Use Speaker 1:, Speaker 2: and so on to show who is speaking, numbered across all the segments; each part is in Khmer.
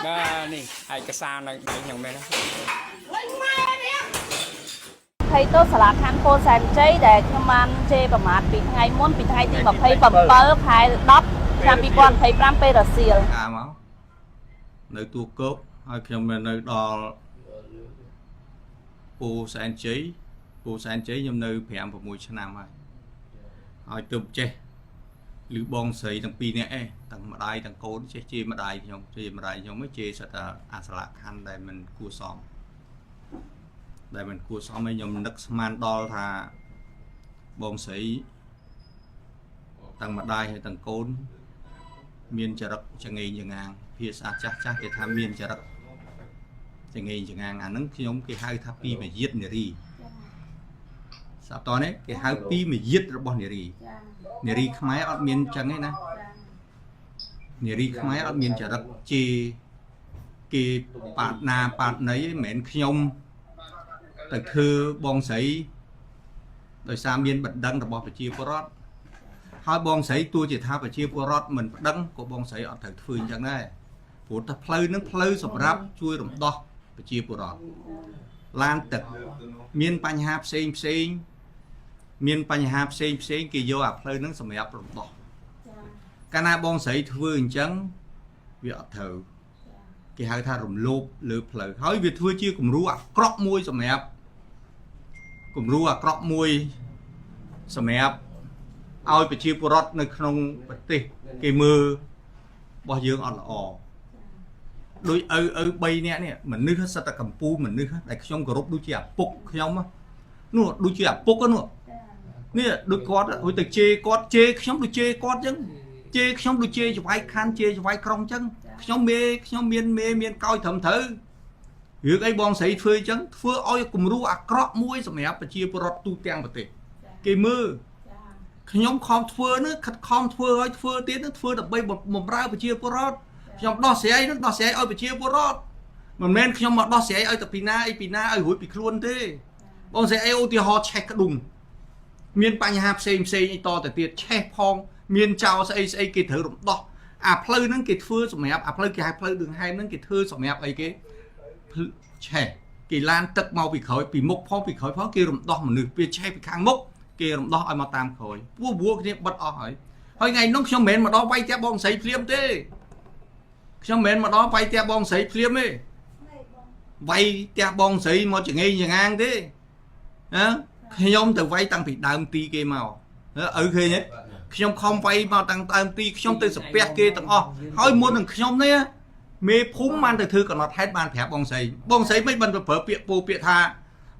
Speaker 1: បាទនេះឯកសារនៅដៃខ្ញុំមែនណា
Speaker 2: ភ័យទោសសាលាខណ្ឌពោធិ៍សែនជ័យដែលខ្ញុំបានជេរប្រមាថពីថ្ងៃមុនពីថ្ងៃទី27ខែ10ឆ្នាំ2025ពេលរសៀល
Speaker 3: កាមកនៅទូកោកហើយខ្ញុំនៅដល់ពូសែនជ័យពូសែនជ័យខ្ញុំនៅ5 6ឆ្នាំហើយហើយទើបចេះឬបងស្រីទាំងពីរនាក់ឯងទាំងម្ដាយទាំងកូនចេះជេរម្ដាយខ្ញុំជេរម្ដាយខ្ញុំឯងជេរសិតតែអាសលខណ្ឌដែលមិនគួរសមដែលមិនគួរសមឯងខ្ញុំនឹកស្មានដល់ថាបងស្រីទាំងម្ដាយហើយទាំងកូន មានចរិតចងេងចងាងភាសាចាស់ចាស់គេថាមានចរិតចងេងចងាងអាហ្នឹងខ្ញុំគេហៅថាពីមយាទនារីស្រាប់តនេះគេហៅពីមយាទរបស់នារីនារីខ្មែរអត់មានចឹងទេណានារីខ្មែរអត់មានចរិតជេរគេប៉ាតណាប៉ាតណីឯងមិនមែនខ្ញុំទៅធ្វើបងស្រីដោយសារមានបណ្ដឹងរបស់ប្រជាពលរដ្ឋ ហើយបងស្រីទោះជាថាប្រជាពលរដ្ឋមិនប្តឹងក៏បងស្រីអត់ត្រូវធ្វើអញ្ចឹងដែរព្រោះតែផ្លូវហ្នឹងផ្លូវសម្រាប់ជួយរំដោះប្រជាពលរដ្ឋឡានទឹកមានបញ្ហាផ្សេងផ្សេងមានបញ្ហាផ្សេងផ្សេងគេយកអាផ្លូវហ្នឹងសម្រាប់រំដោះកាលណាបងស្រីធ្វើអញ្ចឹងវាអត់ត្រូវគេហៅថារំលោភលើផ្លូវហើយវាធ្វើជាគំរូអាក្រក់មួយសម្រាប់គំរូអាក្រក់មួយសម្រាប់ ឲ្យប្រជាពលរដ្ឋនៅក្នុងប្រទេសគេមើលរបស់យើងអត់ល្អដូចឪឪ3នាក់នេះមនុស្សសិតតែកម្ពូលមនុស្សដែលខ្ញុំគោរពដូចជាឪពុកខ្ញុំនោះដូចជាឪពុកនោះនេះដូចគាត់ហួយទៅជេរគាត់ជេរខ្ញុំដូចជេរគាត់អញ្ចឹងជេរខ្ញុំដូចជេរចវាយខណ្ឌជេរចវាយក្រុងអញ្ចឹងខ្ញុំមេខ្ញុំមានមេមានកោយត្រឹមត្រូវរឿងអីបងស្រីធ្វើអញ្ចឹងធ្វើឲ្យគំរូអាក្រក់មួយសម្រាប់ប្រជាពលរដ្ឋទូទាំងប្រទេសគេមើល ខ្ញុំខំធ្វើនេះខិតខំធ្វើឲ្យធ្វើទៀតនឹងធ្វើដើម្បីបំរើប្រជាពលរដ្ឋខ្ញុំដោះស្រាយនឹងដោះស្រាយឲ្យប្រជាពលរដ្ឋមិនមែនខ្ញុំមកដោះស្រាយឲ្យតែពីណាអីពីណាឲ្យរួចពីខ្លួនទេបងស្រីអីឧទាហរណ៍ឆេះក្ដុងមានបញ្ហាផ្សេងផ្សេងអីតទៅទៀតឆេះផងមានចោលស្អីស្អីគេត្រូវរំដោះអាផ្លូវហ្នឹងគេធ្វើសម្រាប់អាផ្លូវគេហៅផ្លូវđườngហែមហ្នឹងគេធ្វើសម្រាប់អីគេឆេះគេឡានទឹកមកពីក្រោយពីមុខផងពីក្រោយផងគេរំដោះមនុស្សពេលឆេះពីខាងមុខ គេរំដោះឲ្យមកតាមក្រោយពួកវួរគ្នាបិទអស់ហើយហើយថ្ងៃនោះខ្ញុំមិនមែនមកដល់វាយផ្ទះបងស្រីភ្លាមទេខ្ញុំមិនមែនមកដល់វាយផ្ទះបងស្រីភ្លាមទេវាយផ្ទះបងស្រីមកចងេងចងាងទេណាខ្ញុំទៅវាយតាំងពីដើមទីគេមកឪឃើញទេខ្ញុំខំវាយមកតាំងដើមទីខ្ញុំទៅសាពះគេទាំងអស់ហើយមុននឹងខ្ញុំនេះមេភូមិបានទៅធ្វើកំណត់ហេតុបានប្រាប់បងស្រីបងស្រីមិនបានទៅប្រើពាក្យពោពាក្យថា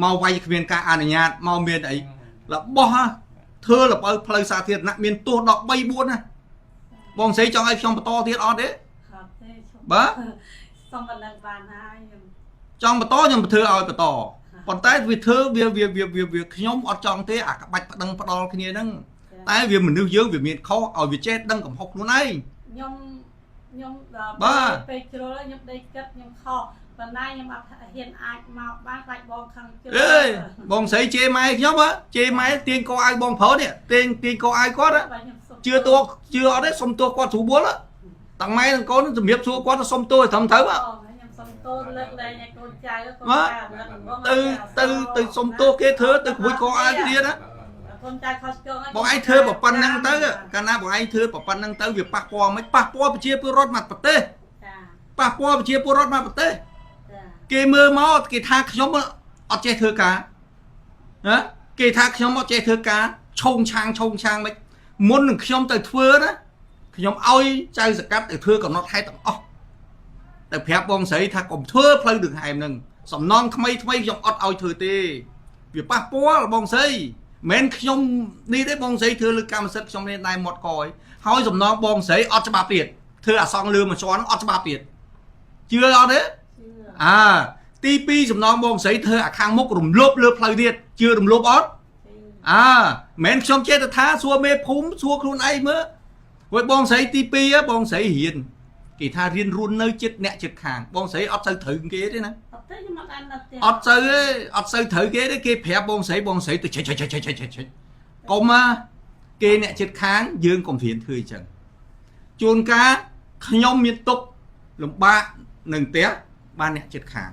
Speaker 3: មកវាយគ្មានការអនុញ្ញាតមកមានអី របស់ហ่ะធ្វើល្បើផ្លូវសាធារណៈមានទោសដល់3 4ណាបងស្រីចង់ឲ្យខ្ញុំបន្តទៀតអត់ទេ
Speaker 2: អត់ទេឈប់
Speaker 3: បាទ
Speaker 2: សុំប៉ុណ្ណឹងបានហើយខ្ញុំ
Speaker 3: ចង់បន្តខ្ញុំធ្វើឲ្យបន្តប៉ុន្តែវាធ្វើវាវាវាវាវាខ្ញុំអត់ចង់ទេអាក្បាច់ប្តឹងផ្ដាល់គ្នាហ្នឹងតែវាមនុស្សយើងវាមានខុសឲ្យវាចេះដឹងកំហុសខ្លួនឯង
Speaker 2: ខ្ញុំខ្ញុំដល់
Speaker 3: បាទ
Speaker 2: ពេលជ្រុលហើយខ្ញុំដេកគិតខ្ញុំខុសប៉ុន្តែខ្ញុំអត់ហ៊ានអាចមកបានខ្លាចបងខឹងជ្រុល
Speaker 3: អេបងស្រីជេរម៉ែខ្ញុំហ៎ជេរម៉ែទាញកអាវបងប្រុសនេះទាញទាញកអាវគាត់ហ៎
Speaker 2: បាទខ្ញុំសុំ
Speaker 3: ជឿតួជឿអត់ទេសុំទោសគាត់ស្រួលបួលហ៎តាំងម៉ែទាំងកូនជំរាបសួរគាត់សុំទោសឲ្យត្រឹមត្រូវហ៎
Speaker 2: ខ្ញុំសុំទោសលើកលែងឲ្យកូនចៅកូន
Speaker 3: បាទ
Speaker 2: ចៅរំលឹករង្វង់
Speaker 3: ទៅទៅទៅសុំទោសគេធ្វើទៅក្រួយកអាវគ្នាណា
Speaker 2: កូនចៅខុសឆ្គងហើយ
Speaker 3: បងឯងធ្វើប៉ុណ្្នឹងទៅកាលណាបងឯងធ្វើប៉ុណ្្នឹងទៅវាប៉ះពាល់មិនប៉ះពាល់ប្រជាពលរដ្ឋមួយប្រទេស
Speaker 2: ចា
Speaker 3: ប៉ះពាល់ប្រជាពលរដ្ឋមួយប្រទេស
Speaker 2: ចា
Speaker 3: គេមើលមកគេថាខ្ញុំអត់ចេះធ្វើការណាគេថាខ្ញុំអត់ចេះធ្វើការឆោងឆាងឆោងឆាងមិនមុននឹងខ្ញុំទៅធ្វើណាខ្ញុំឲ្យចៅសកាត់ទៅធ្វើកំណត់ហេតុទាំងអស់តែប្រាប់បងស្រីថាកុំធ្វើផ្លូវđườngហែមហ្នឹងសំណងថ្មីថ្មីខ្ញុំអត់ឲ្យធ្វើទេវាប៉ះពាល់បងស្រីមិនខ្ញុំនេះទេបងស្រីធ្វើលើកម្មសិទ្ធិខ្ញុំនេះដែរមាត់កយហើយសំណងបងស្រីអត់ច្បាប់ទៀតធ្វើអាសងលឿមួយជាន់អត់ច្បាប់ទៀតជឿអត់ទេ
Speaker 2: ជឿ
Speaker 3: អាទី2សំណងបងស្រីធ្វើអាខាងមុខរំលោភលើផ្លូវទៀតជឿរំលោភអត់
Speaker 2: ជឿ
Speaker 3: អាមិនខ្ញុំចេះតែថាសួរមេភូមិសួរខ្លួនឯងមើលហើយបងស្រីទី2ហ៎បងស្រីរៀនគេថារៀនរួននៅចិត្តអ្នកចិត្តខាងបងស្រីអត់សូវត្រូវគេទេណា
Speaker 2: អត់ទេខ្ញុំអត់អាននៅផ្ទះ
Speaker 3: អត់សូវទេអត់សូវត្រូវគេទេគេប្រាប់បងស្រីបងស្រីទៅឆិចឆិចឆិចឆិចឆិចឆិចកុំណាគេអ្នកចិត្តខាងយើងកុំរៀនធ្វើអញ្ចឹងជួនកាលខ្ញុំមានទុកលំបាក នឹងផ្ទះបានអ្នកចិត្តខាង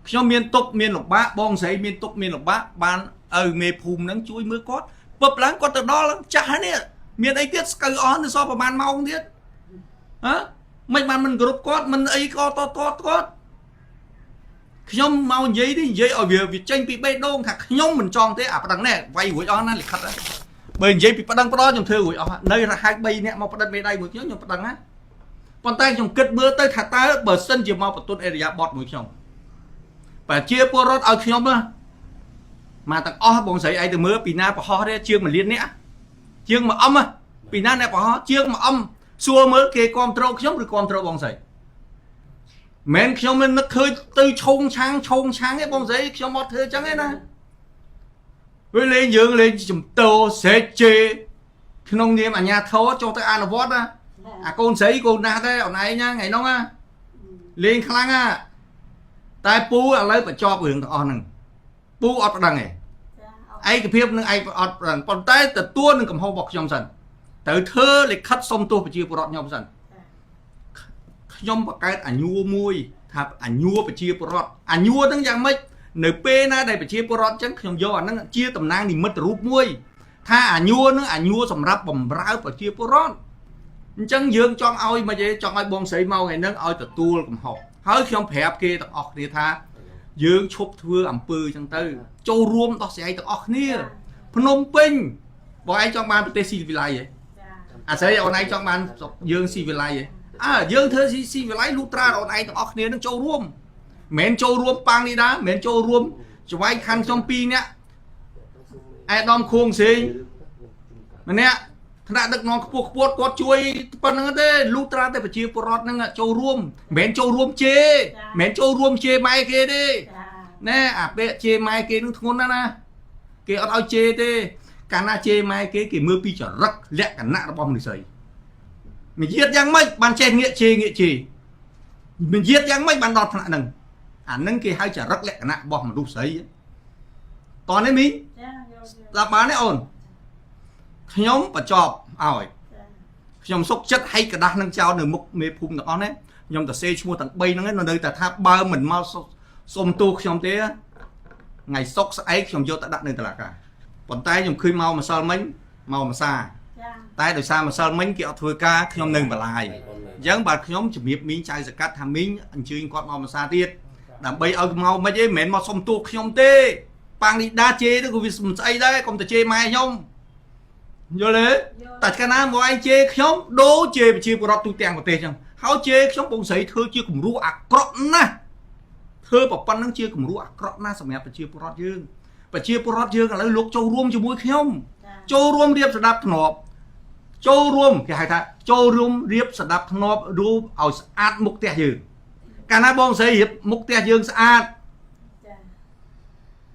Speaker 3: ខ្ញុំមានទុកមានលំបាកបងស្រីមានទុកមានលំបាកបានឪមេភូមិនឹងជួយមើលគាត់ពឹបឡើងគាត់ទៅដល់ចាស់ហើយនេះមានអីទៀតស្កូវអស់នៅសល់ប្រហែលម៉ោងទៀតហ៎មិនបានមិនគ្រប់គាត់មិនអីក៏តតគាត់ខ្ញុំមកនិយាយនេះនិយាយឲ្យវាចេញពីបេះដូងថាខ្ញុំមិនចង់ទេអាប្តឹងនេះវាយរួចអស់ណាលិខិតបើនិយាយពីប្តឹងផ្ដល់ខ្ញុំធ្វើរួចអស់នៅរហែក3នាក់មកផ្ដិតមេដៃមួយខ្ញុំខ្ញុំប្តឹងណាប៉ុន្តែខ្ញុំគិតមើលទៅថាតើបើសិនជាមកបន្ទន់អេរិយាបថមួយខ្ញុំប្រជាពលរដ្ឋឲ្យខ្ញុំណាមកទាំងអស់បងស្រីឯងទៅមើលពីណាប្រហោះទេជាង1លាននាក់ជាងមួយអឹមពីណាអ្នកប្រហោះជាងមួយអឹមសួរមើលគេគ្រប់ត្រូលខ្ញុំឬគ្រប់ត្រូលបងស្រីមិនខ្ញុំមិននឹកឃើញទៅឆោងឆាងឆោងឆាងទេបងស្រីខ្ញុំអត់ធ្វើចឹងទេណាវាលេងយើងលេងចំតោស្រែកជេក្នុងនាមអាញាធរចុះទៅអនុវត្តណាអាកូនស្រីកូនណាស់ដែរអនឯងណាថ្ងៃនោះណាលេងខ្លាំងណាតែពូឥឡូវបញ្ចប់រឿងទាំងអស់ហ្នឹងពូអត់ប្តឹងទេឯកភាពនឹងឯងអត់ប្តឹងប៉ុន្តែទទួលនឹងកំហុសរបស់ខ្ញុំសិនត្រូវធ្វើលិខិតសុំទោសប្រជាពលរដ្ឋខ្ញុំសិនខ្ញុំបង្កើតអញួមួយថាអញួប្រជាពលរដ្ឋអញួហ្នឹងយ៉ាងម៉េចនៅពេលណាដែលប្រជាពលរដ្ឋចឹងខ្ញុំយកអាហ្នឹងជាតំណាងនិមិត្តរូបមួយថាអញួហ្នឹងអញួសម្រាប់បំរើប្រជាពលរដ្ឋអញ្ចឹងយើងចង់ឲ្យមកទេចង់ឲ្យបងស្រីមកថ្ងៃហ្នឹងឲ្យទទួលកំហុសហើយខ្ញុំប្រាប់គេទាំងអស់គ្នាថាយើងឈប់ធ្វើអំពើចឹងទៅចូលរួមដោះស្រាយទាំងអស់គ្នាភ្នំពេញបងឯងចង់បានប្រទេសស៊ីវិល័យហ៎អាស្រីអូនឯងចង់បានយើងស៊ីវិល័យហ៎អើយើងធ្វើស៊ីវិល័យលុះត្រាអូនឯងទាំងអស់គ្នានឹងចូលរួមមិនមែនចូលរួមប៉ាងនេះដែរមិនមែនចូលរួមច្វាយខណ្ឌខ្ញុំ2នាក់អេដាមខួងសេងម្នាក់ថ្នាក់ដឹកនាំខ្ពស់ខ្ពស់គាត់ជួយប៉ុណ្្នឹងទេលុះត្រាតែប្រជាពលរដ្ឋនឹងចូលរួមមិនមែនចូលរួមជេមិនមែនចូលរួមជេម៉ែគេទេណែអាពាក្យជេម៉ែគេនឹងធ្ងន់ណាស់ណាគេអត់ឲ្យជេទេកាលណាជេម៉ែគេគេមើលពីចរិតលក្ខណៈរបស់មនុស្សស្រីមយាទយ៉ាងម៉េចបានចេះងាកជេងាកជេមយាទយ៉ាងម៉េចបានដល់ថ្នាក់ហ្នឹងអាហ្នឹងគេហៅចរិតលក្ខណៈរបស់មនុស្សស្រីតោះនេះមីស្ដាប់បានទេអូនខ្ញុំបញ្ចប់ឲ្យខ្ញុំសុកចិត្តហែកกระดาษនឹងចោលនៅមុខមេភូមិទាំងអស់ណាខ្ញុំទៅសេឈ្មោះទាំង3ហ្នឹងនៅតែថាបើមិនមកសុំទោសខ្ញុំទេថ្ងៃសុកស្អែកខ្ញុំយកទៅដាក់នៅតុលាការប៉ុន្តែខ្ញុំឃើញមកម្សិលមិញមកម្សាតែដោយសារម្សិលមិញគេអត់ធ្វើការខ្ញុំនៅបន្លាយអញ្ចឹងបាទខ្ញុំជំរាបមីងចៅសកាត់ថាមីងអញ្ជើញគាត់មកម្សាទៀតដើម្បីឲ្យមកមិនអីមិនមែនមកសុំទោសខ្ញុំទេប៉ាងនេះដាជេទៅក៏វាមិនស្អីដែរកុំទៅជេរម៉ែខ្ញុំយល់ទេតែកាលណាមកឯងជេរខ្ញុំដូរជេរប្រជាពលរដ្ឋទូទាំងប្រទេសអញ្ចឹងហើយជេរខ្ញុំបងស្រីធ្វើជាគំរូអាក្រក់ណាស់ធ្វើប៉ុណ្្នឹងជាគំរូអាក្រក់ណាស់សម្រាប់ប្រជាពលរដ្ឋយើងប្រជាពលរដ្ឋយើងឥឡូវលោកចូលរួមជាមួយខ្ញុំចូលរួមរៀបស្ដាប់ធ្នាប់ចូលរួមគេហៅថាចូលរួមរៀបស្ដាប់ធ្នាប់រូបឲ្យស្អាតមុខផ្ទះយើងកាលណាបងស្រីរៀបមុខផ្ទះយើងស្អាត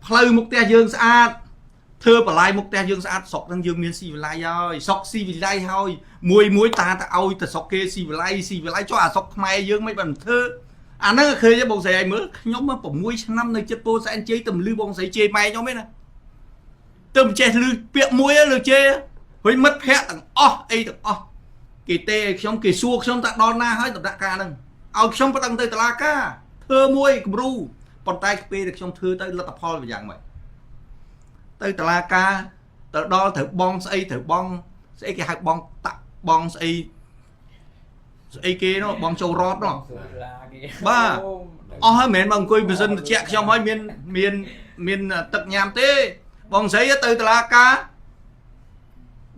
Speaker 3: ផ្លូវមុខផ្ទះយើងស្អាតធ្វើបន្លាយមុខផ្ទះយើងស្អាតស្រុកនឹងយើងមានស៊ីវិល័យហើយស្រុកស៊ីវិល័យហើយមួយមួយតាទៅឲ្យទៅស្រុកគេស៊ីវិល័យស៊ីវិល័យចុះអាស្រុកខ្មែរយើងមិនបានធ្វើអាហ្នឹងឃើញទេបងស្រីឲ្យមើលខ្ញុំ6ឆ្នាំនៅចិត្តពោធិ៍សែនជ័យទៅលឺបងស្រីជេរម៉ែខ្ញុំឯណាទៅមិនចេះលឺពាក្យមួយលើជេរហើយមិត្តភ័ក្តិទាំងអស់អីទាំងអស់គេទេឲ្យខ្ញុំគេសួរខ្ញុំថាដល់ណាហើយដំណាក់កាលហ្នឹងឲ្យខ្ញុំប្តឹងទៅតុលាការធ្វើមួយគំរូប៉ុន្តែពេលដែលខ្ញុំធ្វើទៅលទ្ធផលវាយ៉ាងម៉េចទៅតុលាការទៅដល់ត្រូវបងស្អីត្រូវបងស្អីគេហៅបងតាក់បងស្អីស្អីគេនោះបងចូលរតនោះបាទអស់ហើយមិនមែនមកអង្គុយម៉ាស៊ីនត្រជាក់ខ្ញុំហើយមានមានមានទឹកញ៉ាំទេបងស្រីទៅតុលាការ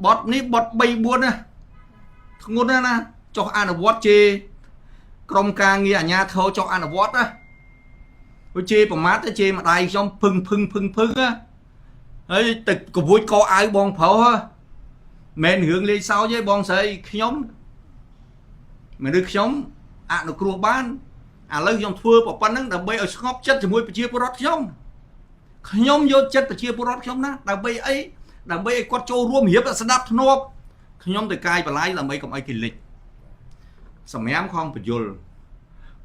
Speaker 3: បត់នេះបត់3 4ណាធ្ងន់ណាស់ណាចុះអនុវត្តជេក្រុមការងារអាជ្ញាធរចុះអនុវត្តណាព្រោះជេប្រមាថទៅជេម្ដាយខ្ញុំភឹងភឹងភឹងភឹងណាហើយទៅកវួចកអាវបងប្រុសមិនរឿងលេងសើចទេបងស្រីខ្ញុំមនុស្សខ្ញុំអនុគ្រោះបានឥឡូវខ្ញុំធ្វើប៉ុណ្្នឹងដើម្បីឲ្យស្ងប់ចិត្តជាមួយប្រជាពលរដ្ឋខ្ញុំខ្ញុំយកចិត្តប្រជាពលរដ្ឋខ្ញុំណាដើម្បីអីដើម្បីឲ្យគាត់ចូលរួមរៀបស្ដាប់ធ្នាប់ខ្ញុំទៅកាយបន្លាយដើម្បីកុំឲ្យគេលិចសម្រាមខំបញ្យល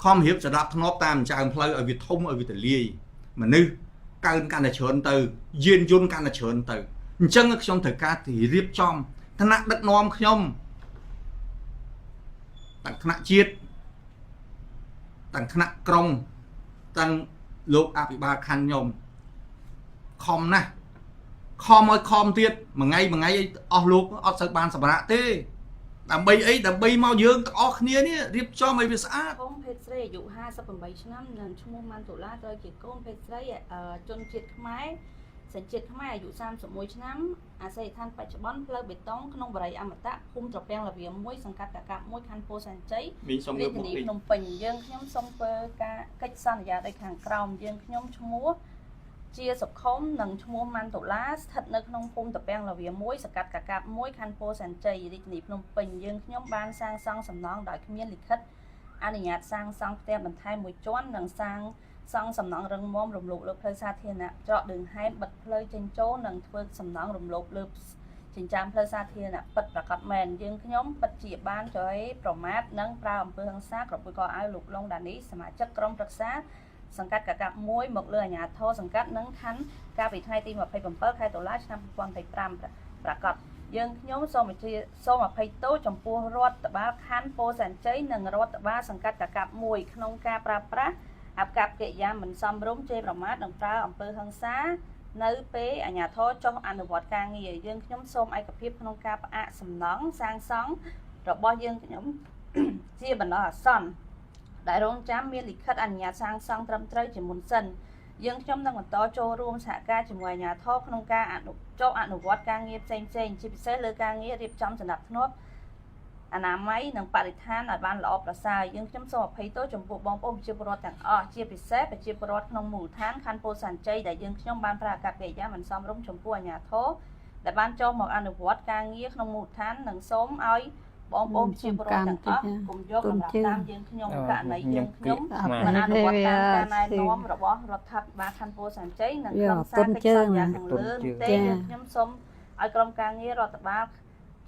Speaker 3: ខំរៀបស្ដាប់ធ្នាប់តាមចើមផ្លូវឲ្យវាធំឲ្យវាទលាយមនុស្សកើនកាន់តែច្រើនទៅយានយន្តកាន់តែច្រើនទៅអញ្ចឹងខ្ញុំត្រូវការទីរៀបចំថ្នាក់ដឹកនាំខ្ញុំទាំងថ្នាក់ជាតិ ទាំងថ្នាក់ក្រុងទាំងលោកអភិបាលខណ្ឌខ្ញុំខំណាស់ខំឲ្យខំទៀតមួយថ្ងៃមួយថ្ងៃអីអស់លោកអត់សូវបានសម្រាកទេដើម្បីអីដើម្បីមកយើងទាំងអស់គ្នានេះរៀបចំឲ្យវាស្អាត
Speaker 2: កូនភេទស្រីអាយុ58ឆ្នាំនិងឈ្មោះម៉ាន់តុលាត្រូវជាកូនភេទស្រីជនជាតិខ្មែរសញ្ជាតិខ្មែរអាយុ31ឆ្នាំអាស័យដ្ឋានបច្ចុប្បន្នផ្លូវបេតុងក្នុងបរិយាអមតៈភូមិត្រពាំងល្វា1សង្កាត់កាកាប1ខណ្ឌពោធិ៍សែនជ័យ
Speaker 3: មីងសុំ
Speaker 2: រាជធានី
Speaker 3: ងើបមុខតិច
Speaker 2: ភ្នំពេញយើងខ្ញុំសូមធ្វើការកិច្ចសន្យាដោយខាងក្រោមយើងខ្ញុំឈ្មោះជាសុខុមនិងឈ្មោះម៉ាន់តុលាស្ថិតនៅក្នុងភូមិត្រពាំងល្វា1សង្កាត់កាកាប1ខណ្ឌពោធិ៍សែនជ័យរាជធានីភ្នំពេញយើងខ្ញុំបានសាងសង់សំណង់ដោយគ្មានលិខិតអនុញ្ញាតសាងសង់ផ្ទះបន្ថែមមួយជាន់និងសាងសង់សំណង់រឹងមាំរំលោភលើផ្លូវសាធារណៈច្រកđườngហែមបិទផ្លូវចេញចូលនិងធ្វើសំណង់រំលោភលើចិញ្ចើមផ្លូវសាធារណៈពិតប្រាកដមែនយើងខ្ញុំពិតជាបានចុយប្រមាថនិងប្រើអំពើហិង្សាក្រពុយកអាវលោកឡុងដានីសមាជិកក្រុមប្រឹក្សាសង្កាត់កាកាប់1មកលើអាជ្ញាធរសង្កាត់និងខណ្ឌកាលពីថ្ងៃទី27ខែតុលាឆ្នាំ2025ប្រាកដយើងខ្ញុំសូមអធិសូមអភ័យទោសចំពោះរដ្ឋបាលខណ្ឌពោធិ៍សែនជ័យនិងរដ្ឋបាលសង្កាត់កាកាប់1ក្នុងការប្រើប្រាស់អាកប្បកិរិយាមិនសមរម្យជេរប្រមាថនិងប្រើអំពើហិង្សានៅពេលអាជ្ញាធរចុះអនុវត្តការងារយើងខ្ញុំសូមឯកភាពក្នុងការផ្អាកសំណង់សាងសង់របស់យើងខ្ញុំ ជាបណ្ដោះអាសន្នដែលរងចាំមានលិខិតអនុញ្ញាតសាងសង់ត្រឹមត្រូវជាមុនសិនយើងខ្ញុំនឹងបន្តចូលរួមសហការជាមួយអាជ្ញាធរក្នុងការអនុចុះអនុវត្តការងារផ្សេងៗជាពិសេសលើការងាររៀបចំសណ្ដាប់ធ្នាប់អនាម័យនិងបរិស្ថានឲ្យបានល្អប្រសើរយើងខ្ញុំសូមអភ័យទោសចំពោះបងប្អូនប្រជាពលរដ្ឋទាំងអស់ជាពិសេសប្រជាពលរដ្ឋក្នុងមូលដ្ឋានខណ្ឌពោធិ៍សែនជ័យដែលយើងខ្ញុំបានប្រើអាកប្បកិរិយាមិនសមរម្យចំពោះអាជ្ញាធរដែលបានចុះមកអនុវត្តការងារក្នុងមូលដ្ឋាននិងសូមឲ្យបងប្អូនប្រជាពលរដ្ឋទាំងអស់កុំយកកម្រាប់តាមយើងខ្ញុំករណីយើងខ្ញុំមិនអនុវត្តតាមការណែនាំរបស់រដ្ឋាភិបាលខណ្ឌពោធិ៍សែនជ័យនិងក្រុមសារកិច្ចសន្យាខាងលើទេយើងខ្ញុំសូមឲ្យក្រុមការងាររដ្ឋបាល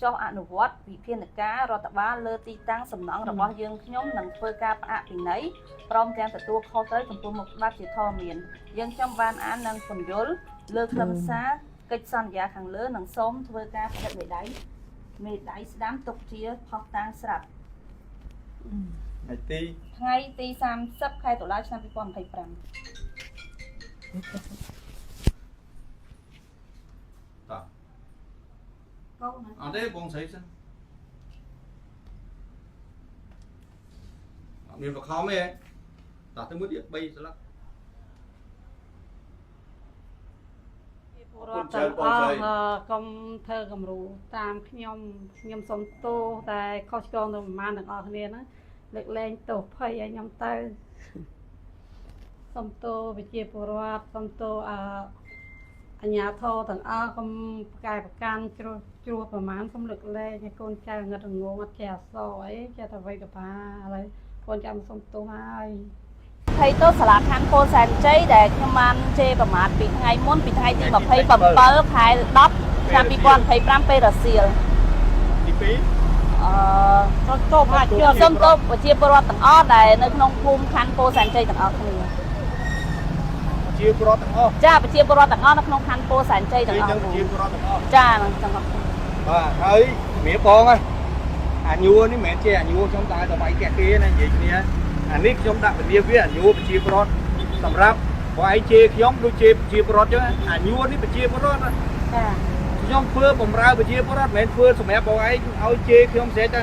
Speaker 2: ចុះអនុវត្តវិធានការរដ្ឋបាលលើទីតាំងសំណង់របស់យើងខ្ញុំនឹងធ្វើការផ្អាកពិន័យព្រមទាំងទទួលខុសត្រូវចំពោះមុខច្បាប់ជាធរមានយើងខ្ញុំបានអាននិងពន្យល់លើខ្លឹមសារកិច្ចសន្យាខាងលើនិងសូមធ្វើការផ្តិតមេដៃមេដៃស្ដាំទុកជាផុសតាងស្រាប់
Speaker 3: ថ្ងៃទី
Speaker 2: ថ្ងៃទី30ខែតុលាឆ្នាំ2025
Speaker 3: តោះ
Speaker 2: កូនណា
Speaker 3: អត់ទេបងស្រីសិនអត់មានបខំទេតោះទៅមួយទៀត3ស្លឹក
Speaker 4: ពលរដ្ឋទាំងអស់កុំធ្វើគំរូតាមខ្ញុំខ្ញុំសូមទោសតែខុសឆ្គងទៅប្រហែលទាំងអស់គ្នាហ្នឹងលើកលែងទោសភ័យឲ្យខ្ញុំទៅសូមទោសប្រជាពលរដ្ឋសូមទោសអអាជ្ញាធរទាំងអស់កុំប្រកែប្រកាន់ជ្រុះជ្រោះប្រហែលសូមលើកលែងឲ្យកូនចៅងឹតងងអត់ចេះអក្សរអីចេះតែវៃតបាឥឡូវកូនចាំសូមទោសហើយ
Speaker 2: ភ័យទោសសាលាខណ្ឌពោធិ៍សែនជ័យដែលខ្ញុំបានជេរប្រមាថពីថ្ងៃមុនពីថ្ងៃទី27ខែ10ឆ្នាំ2025ពេលរសៀល
Speaker 3: ទី2
Speaker 2: អឺ
Speaker 4: សូមទោសហាជឿ
Speaker 2: សូមទោសប្រជាពលរដ្ឋទាំងអស់ដែលនៅក្នុងភូមិខណ្ឌពោធិ៍សែនជ័យទាំងអស់គ្នា
Speaker 3: ជាពលរដ្ឋទាំងអស់
Speaker 2: ចាប្រជាពលរដ្ឋទាំងអស់នៅក្នុងខណ្ឌពោធិ៍សែនជ័យទាំងអស់
Speaker 3: នឹងជាពលរដ្ឋទាំងអស់
Speaker 2: ចាទាំងអស់គ្នា
Speaker 3: បាទហើយជំរាបបងហើយអាញួរនេះមិនមែនជាអាញួរខ្ញុំដើរទៅវាយផ្ទះគេណានិយាយគ្នាអានេះខ្ញុំដាក់ពលាវាអាញួរប្រជាពលរដ្ឋសម្រាប់បើឯងជេរខ្ញុំដូចជេរប្រជាពលរដ្ឋចឹងអាញួរនេះប្រជាពលរដ្ឋណា
Speaker 4: ចា
Speaker 3: ខ្ញុំធ្វើបំរើប្រជាពលរដ្ឋមិនមែនធ្វើសម្រាប់បងឯងឲ្យជេរខ្ញុំស្រេចតែ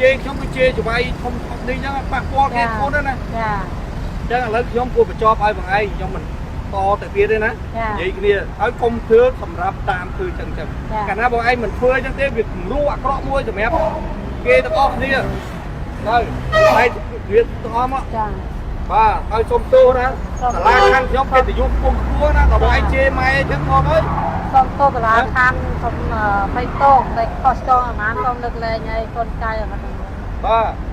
Speaker 3: ជេរខ្ញុំគឺជេរច្បាយធំធំនេះចឹងប៉ះពាល់គេធ្ងន់ណាស់ណា
Speaker 4: ចា
Speaker 3: ចឹងឥឡូវខ្ញុំគួរបញ្ចប់ឲ្យបងឯងខ្ញុំមិនតទៅទៀតទេណា
Speaker 4: ចា
Speaker 3: និយាយគ្នាហើយកុំធ្វើសម្រាប់តាមធ្វើចឹងចឹង
Speaker 4: ចា
Speaker 3: កាលណាបងឯងមិនធ្វើចឹងទេវាគំរូអាក្រក់មួយសម្រាប់គេទាំងអស់គ្នាទៅតែវាទាំងអស់មក
Speaker 4: ចា
Speaker 3: បាទហើយសុំទោសណា
Speaker 4: សូម
Speaker 3: សាលាខណ្ឌខ្ញុំកិត្តិយសខ្ពង់ខ្ពស់ណាដល់បងឯងជេរម៉ែចឹងមកហើយ
Speaker 4: សូមទោសសាលាខណ្ឌសូមភ័យទោសតែខុសឆ្គងអាម៉ានសូមលើកលែងឲ្យកូនចៅអាម៉ាន
Speaker 3: បាទ